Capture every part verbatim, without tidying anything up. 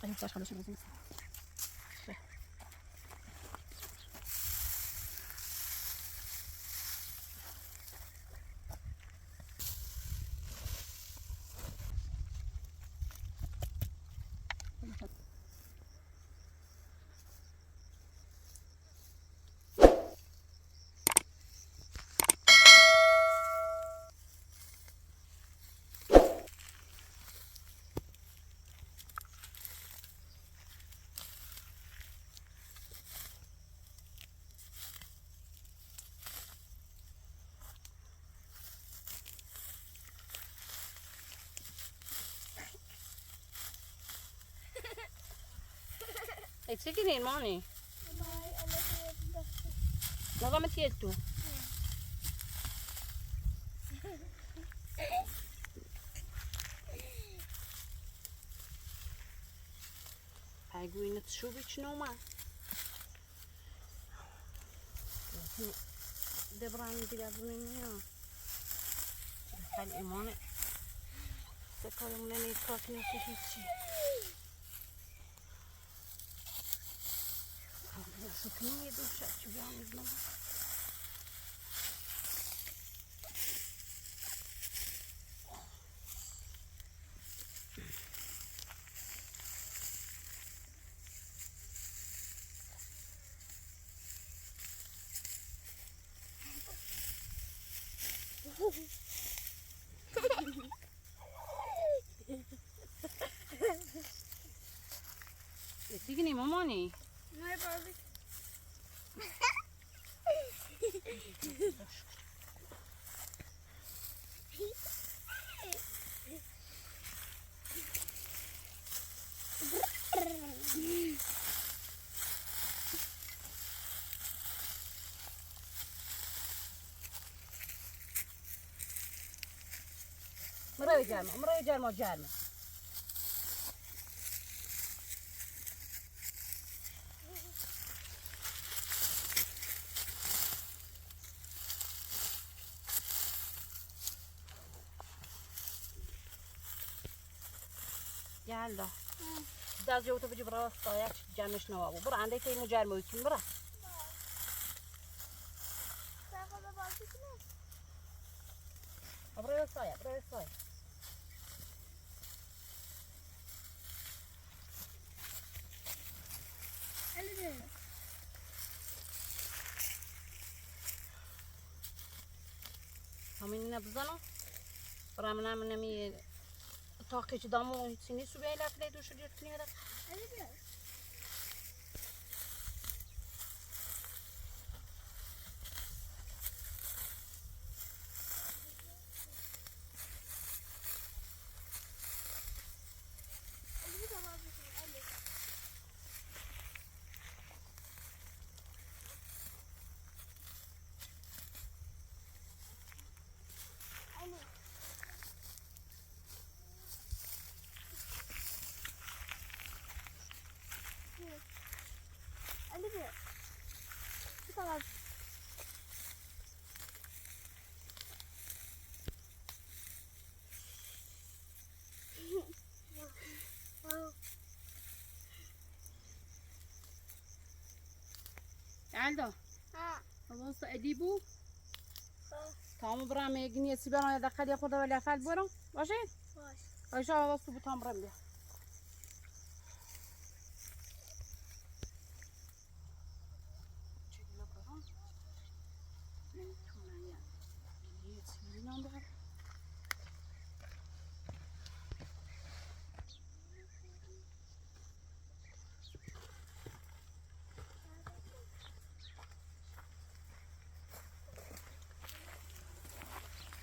ایا، باش خلاص شد. ای، چی کنی مامی؟ نگاه مه تیه تو. ای گو اینه شو بیچ نومه. دبرانی دیگه بمینی ها. خیلی ایمانه. سکارمونه نیکات نیسه هیچی. سکنی دو شد چو بیان ایزنم. ای چی کنی مامانی؟ نه بابی. مره جرمه، مره جرمه، جرمه. یالا. دست جو تو بجی برا سایه جمعش نوا بو. برا انده که اینو جرمه ویکیم برا. برا سایه، برا سایه. همین نبزنم. برا من هم نمی تاقی چی دامو چی نیسو بیای لفله دوشو جور کنی. یلدا. ها. حواست ادی بو. ها. تمام برم، یه گینی سی برم، یه دقیقه دیگه خورده ولی افل برم. باشه؟ باش. باشه، حواست بو، تمام برم بیا.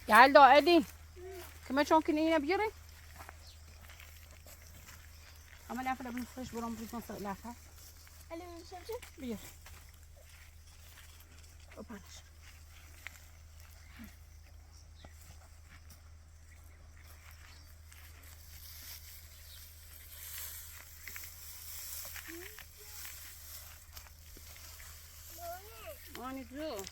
یلدا ادی. کمه چون کنی اینه بیاری. اما لفه لبن فرش برام بریز مصر لفه. علی، ببین چه؟ بیار. اوپانش. آنی جو.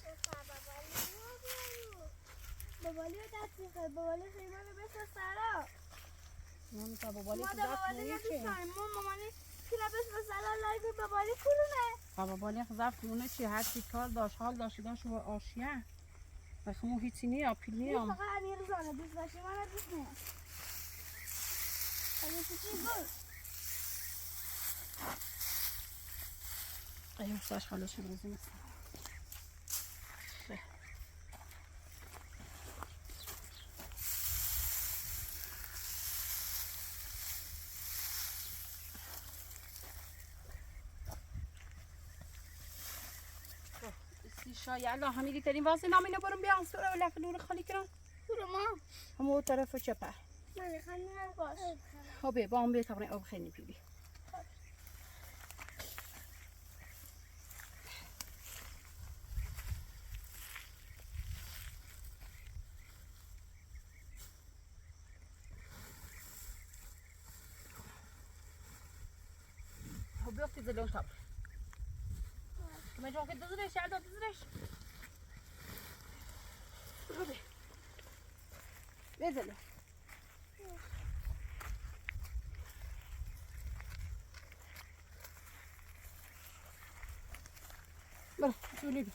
بابالی رو دست می‌خواد. بابالی خیلی رو بسه سرا. مامی، تا بابالی ماما، خو زفت بابالی نونه چی؟ دوست داریم. ما مامانی پیرا بس مثلاً لایف بابالی کلونه. تا بابالی خو زفت نونه چی؟ هر چی کار داشت، حال داشت، داشت و آشیه. بخمو هیچی نی، آپیل نی این هم. فقط امیر زانه دوست داشتی، من دوست نیم. اگه چی چی بود؟ اگه ساش خالش روزی مثلاً. سی شای الله همیدی ترین واسه نام اینو برم بیان سر و لف نور خالی کنم. برو ما. همو طرف چپه. من خانم باش. خب، با هم بیا تا آب خیلی پیبی. خب، بیفتی زلون تاب. من جا که دزرش، شاید دزرش. خب. بزلون. برو، جولی بی.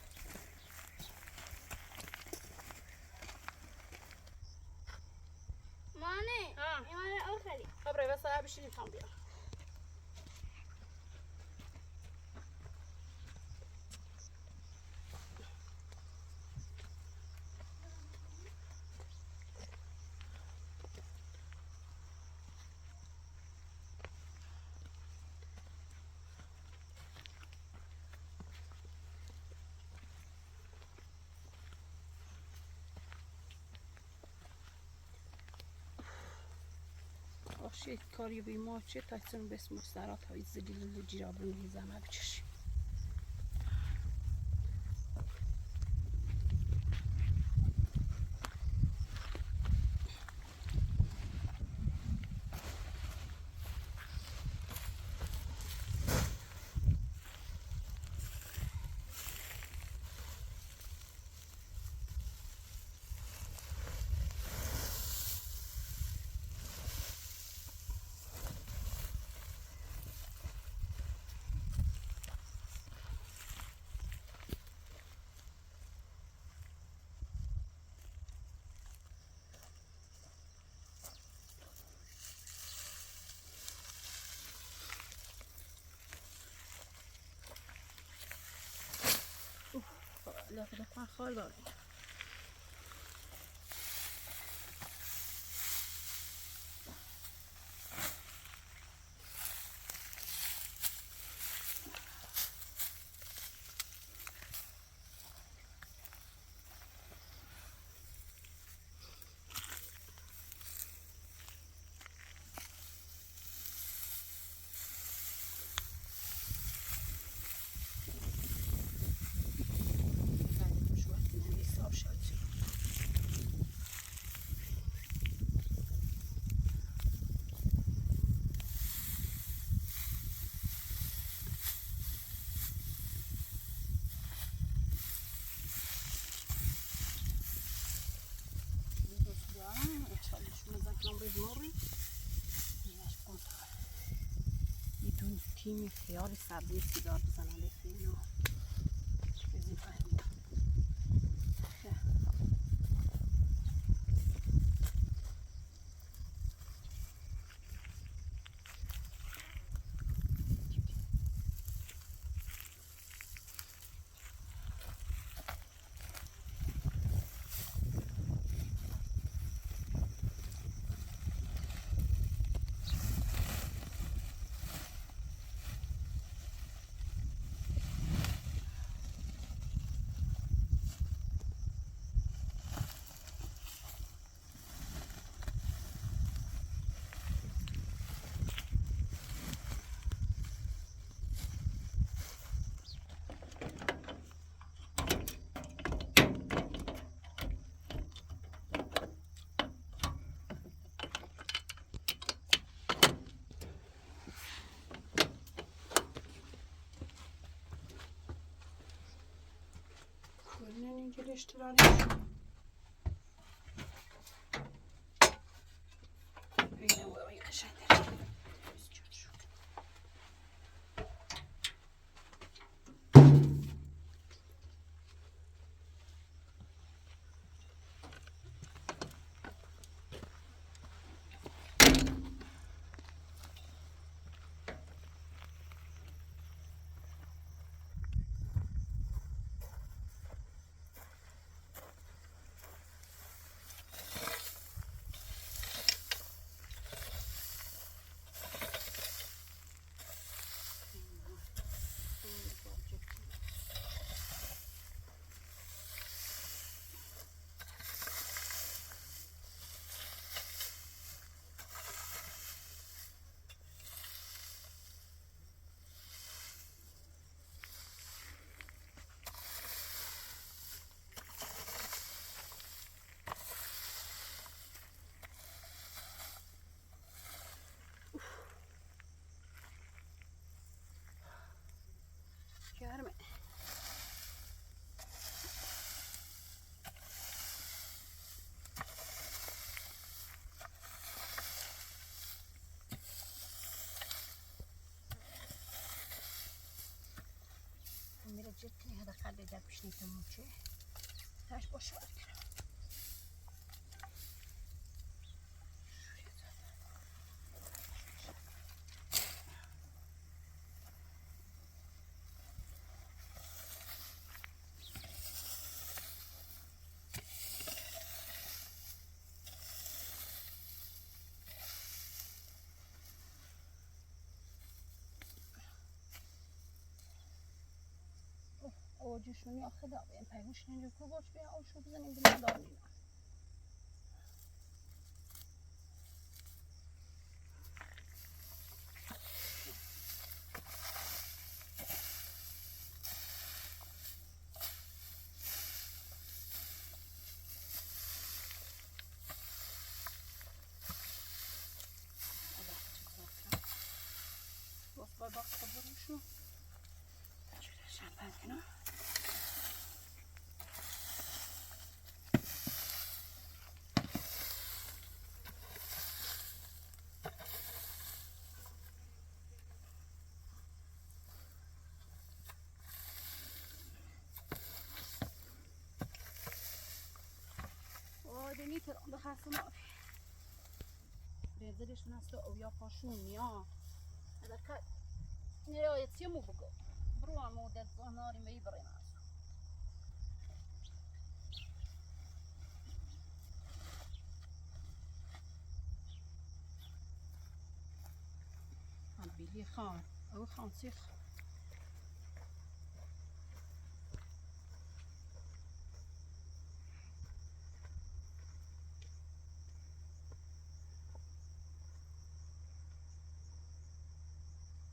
مانه. ها. ایمان آخری. خب، ره، بس آب بشینی تام بیار. آخه کاری بی ما چه تایسن بس مسترات های زلیل و جیرابون بی زمه بچشی. اوف، لکه دفعه خال داره. انشالله شما زنکان بید مری. ایدون تیمی خیالی سبزی سیگار بزنم بفینم. بزنم. گلنه نیگه لشترانی. اینه و اینه جت کنی هده قلب در پیش نیتم چی؟ تاش باشه برکن. اوه، او جوشونی آخه دا بیم پیوش نینجا کو باش بیم، او شو بزنیم بیم دار نینا. باز باز باز خبر شو. شوره شمپن کنم. آدمی تران به خسته ما. برنزلشون هست و اویا پاشون نیا. حداقل نیا یه چیه مو بگو. برو هم مدت زاناری می بریم از. هم بیلی خان. او خان سیخ.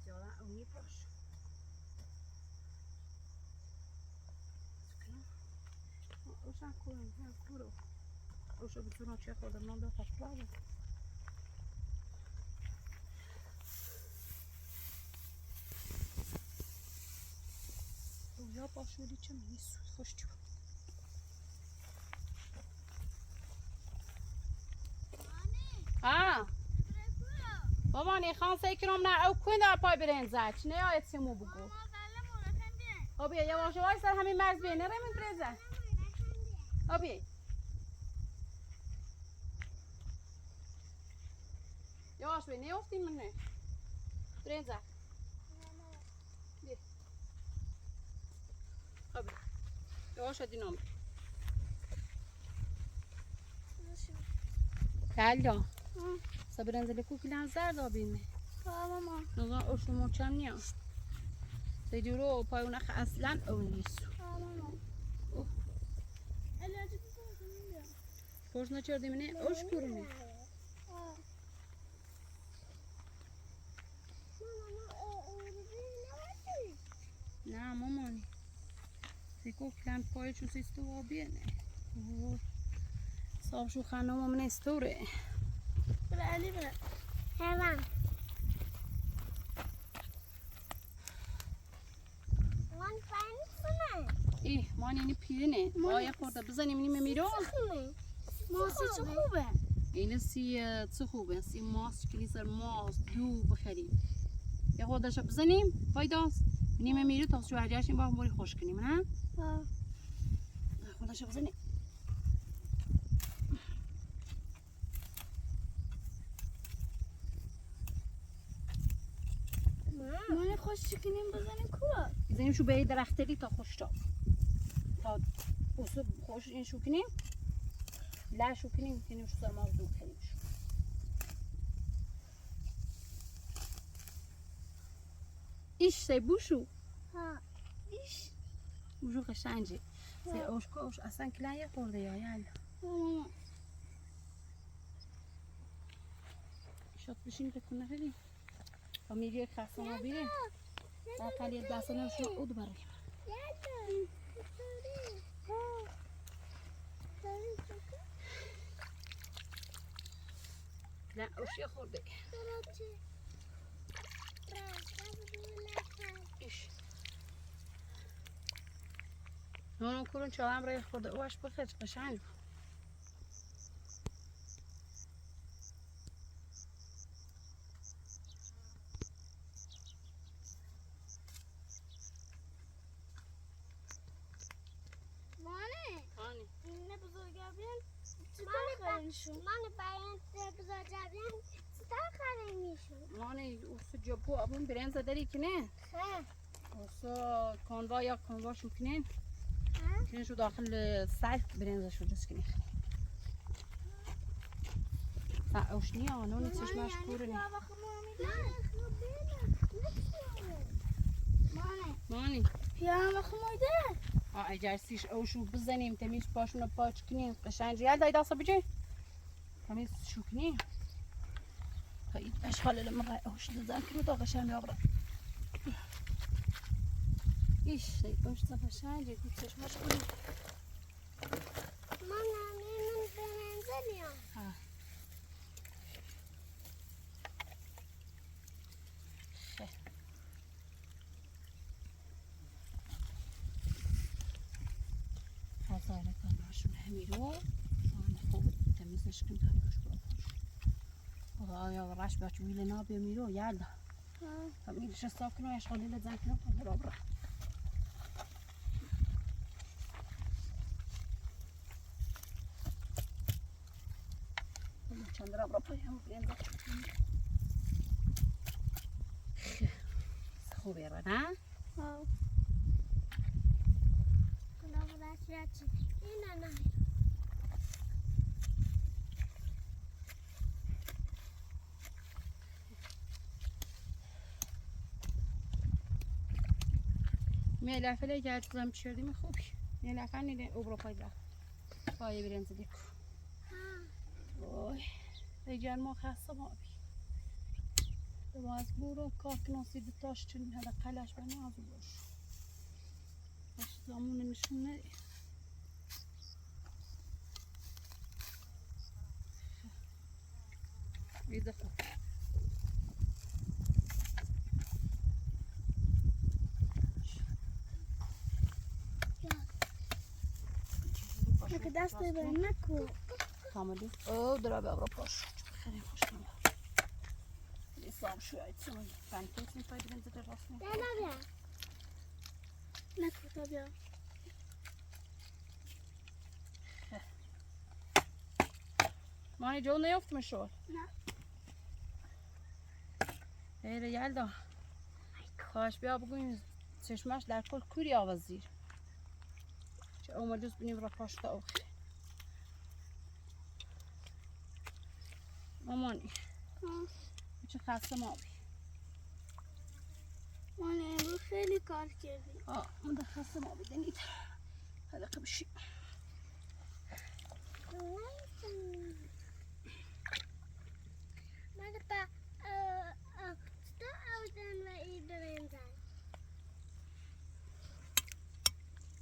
جالا اونی پاش. اوشان کورو، اوشان کورو. اوشو بزرگ چه خود من دو خط بابا. اویا پاشولی چه منی سوی خوش چی. ها. بابا، نه خان سیکرم نه، او کون در پای برنزه. چی نه آیت سیمو بگو. خب بیا، یواش یواش سر همین مرز بیا، نره من برنزه. خب بیا. یواش بیا، نیفتی من نه. برنزه. بیا. خب. یواش دینم. کلا. ها. سبرنزه لکو کلان زرد آبینه. ها، ماما. نزان او شما چم نیا. سیدی رو پای اون اخ اصلاً او نیست. ها، ماما. اوه. پوش نچردی منه، اوش کورونه. ها. نه مامان. سیکو کلان پای چو سیستو و بیه نه. اوه. صاحب شو خانم من استوره. بله علی بله. همان. من پنج کنم. ای، ما اینی پیرینه. ما یه خورده بزنیم اینی میرو. چی خوبه؟ ما سی چه خوبه؟ اینی سی، اه، چه خوبه؟ سی ماست، کلی سر ماست، دو بخریم. یه خورده شه بزنیم، فایداست. اینی میرو تا شو هجاشیم با موری خوش کنیم، نه؟ ها. خورده شه بزنیم. مامان، خوش چکنیم بزنیم کوا؟ بزنیم شو به درخت دی تا خوش تا. تا اوسو خوش این شو کنیم. لا شو کنیم، کنیم شو سر ما دو کنیم شو. ایش سی بوشو. ها. ایش. بوشو قشنگه. سی اوشکو اوش اصلاً کلان یه خورده یا، یالا. ماما. شد بشین که کنه خیلی. و میری خسته ما بیره. اقل یه دستانه شو اود بریم. نه، اوشی خورده. ایش. نونو کورون چالم ره خورده. اوش بخیر، قشنگ. شما نه باید بزرجابیان چطور خالی می‌شون؟ مانه اوسو جبو آبون برنز دری کنه؟ خه. اوسو کانوا یا کانواش می‌کنین. ها؟ کنین شو داخل سلف برنزشو جوس کنین. سا اوش نیه، آنون چشمش کورنه. مانه. مانه. یا مخموده. آ، اگر سیش اوشو بزنیم، تمیز پاشونو پاچ کنیم. قشنگ یال دای داسا بجه. تمیز شو کنیم. تا این اشغال لمقه اوش دزن کنو تا قشنگ آبرا. ایش، اوش تا قشنگ، گوشتش مشغولی. من همین من به منزل میام. ها. خیر. فضایل کانواشون همیرو. آن خوب تمیزش کن کانواشون. آیا رش بچه ویل نابی میرو یالا. ها. خب، می‌شه صاف کنم، اشغالی لذت کنم، خب، برو، برو. خب، چند را برو پایم، بیان دا. خوبه را، نه؟ ها. خدا خدا چی چی؟ این نه، نه. میلافه لی گرد زم چردی می خوبی. میلافه نیده اوبرو پایدا. پای برنز دیکو. ها. اوی. ای جان ما خسته ما بی. تو باز برو کاک ناسی دو تاش چون هده قلش بنی از او برو. باش زامون نشون ندی. ایده خو. نکو دست بر نکو. تامدی. او درا به ابرا پاش. خیلی خوش کنم. حساب شو ایتسون. فنتون سین پای بیدن زده راست نکو. بیا، بیا. نکو تا بیا. مانی جو نیفتم شو. نه. ایره یلدا. کاش بیا بگویم چشمش در کل کوری آواز زیر. چه اومه دوست بینیم را پاشتا اوخی. مامانی. ها. چه خسته ما بی. مامان امروز خیلی کار کردی. آه، من در خسته ما بدنید. حالا که بشی. من با، اه، اه، چطور آوردن و ای برنجن؟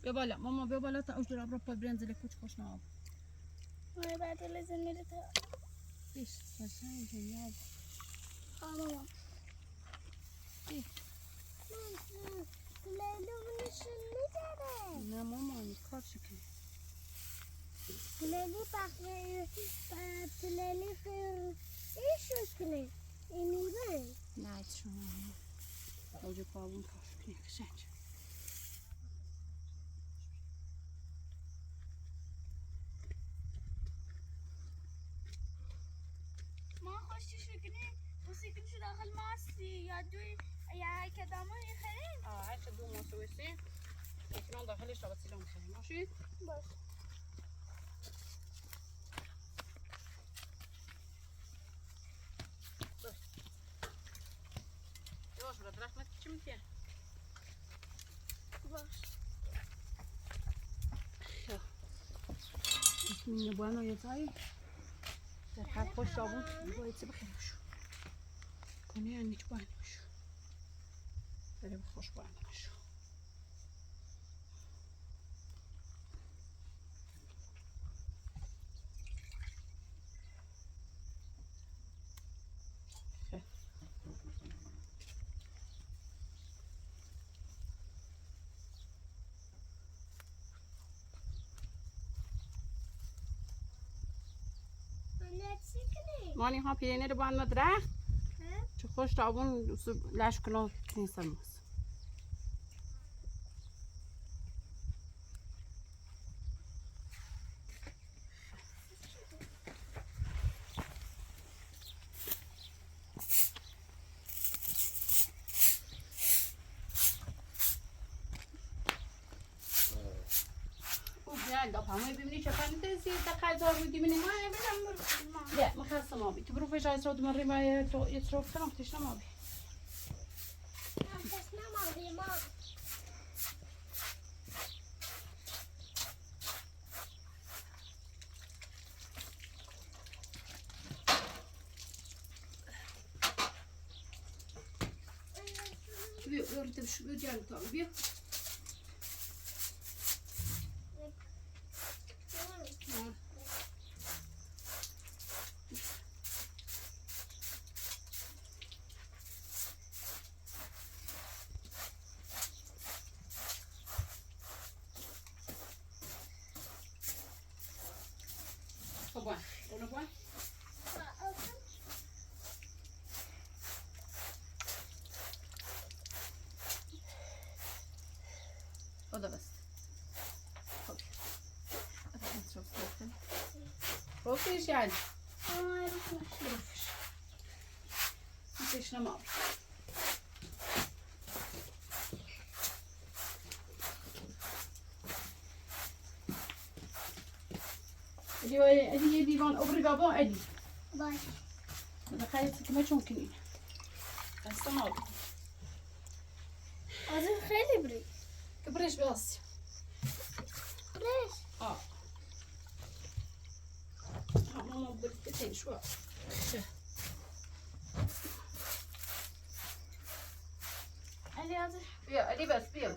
بیا بالا، ماما، بیا بالا تا اوش درا برا پای برنج لکوچ خوش نام. ماما، بعد لازم میره تا. ایش، قشنگ جنگل. آه، ماما. ای. ماما، لیلو نشون می‌ده. نه ماما، این کار چی کنی؟ لیلی پخیه، اه، لیلی خیر، ایشو کنه. اینی به. نه، شما. اوجه پاون کار کنی، قشنگ. ما خوش چی شو کنی؟ خوشی کنی شو داخل ماستی یا دوی یا کدامو می‌خریم؟ آه، هر چه دو ماست وسی. یکی نان داخلش تا وسیله می‌خریم. ماشی؟ باش. یواش برو، درخت نکشیم که. باش. خب. بسم الله، بانو یه جایی. در هر خوش آبون، باید چه بخیر بشو. کنه یا نیچ بانو بشو. داره خوش بانو بشو. مانی ها پیرینه رو باند درخت. چه خوش تا اون لش کنو تینسم. دا پاموی بیمینی چه پنی تی سی دقیقه زار بودی منی ما. بیا، مخصم آبی. تو برو فشار سود من ریمای تو اطراف کنم تشنم آبی. بیا، بیا، بیا، بیا، بیا. بابا، اونو بابا. خدا بس. خب. خب، پیش یعنی. آه، رو پیش. رو پیش. پیش نما. ادی وای، ادی یه دیوان ابری بابا، ادی. باش. بخیر، تو که مچون کنی. دست ما. از این خیلی بری. که برش باز. برش. آه. آه، ماما، برد بتین شو. علی، از بیا، علی، بس، بیا.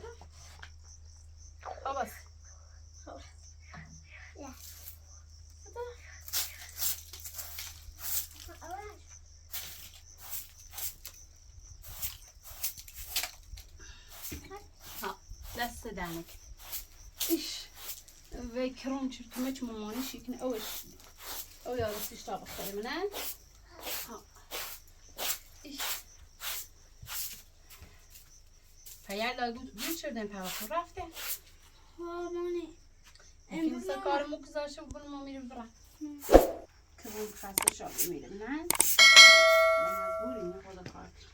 خب، بس. خب. بیا. ها، دست دانک. ایش. و کرم چرت و مچ مامانی شیکن اوش. او یا رسیش تا بخوره منن. ها. ایش. پیار لاگو گوش شدن پاوا خو رفته. ها، مانی. امروز کار مو گذاشته بون ما میریم برا. هم. که بون خسته شد میریم، نه؟ ما مجبوریم، نه خدا کار کنیم.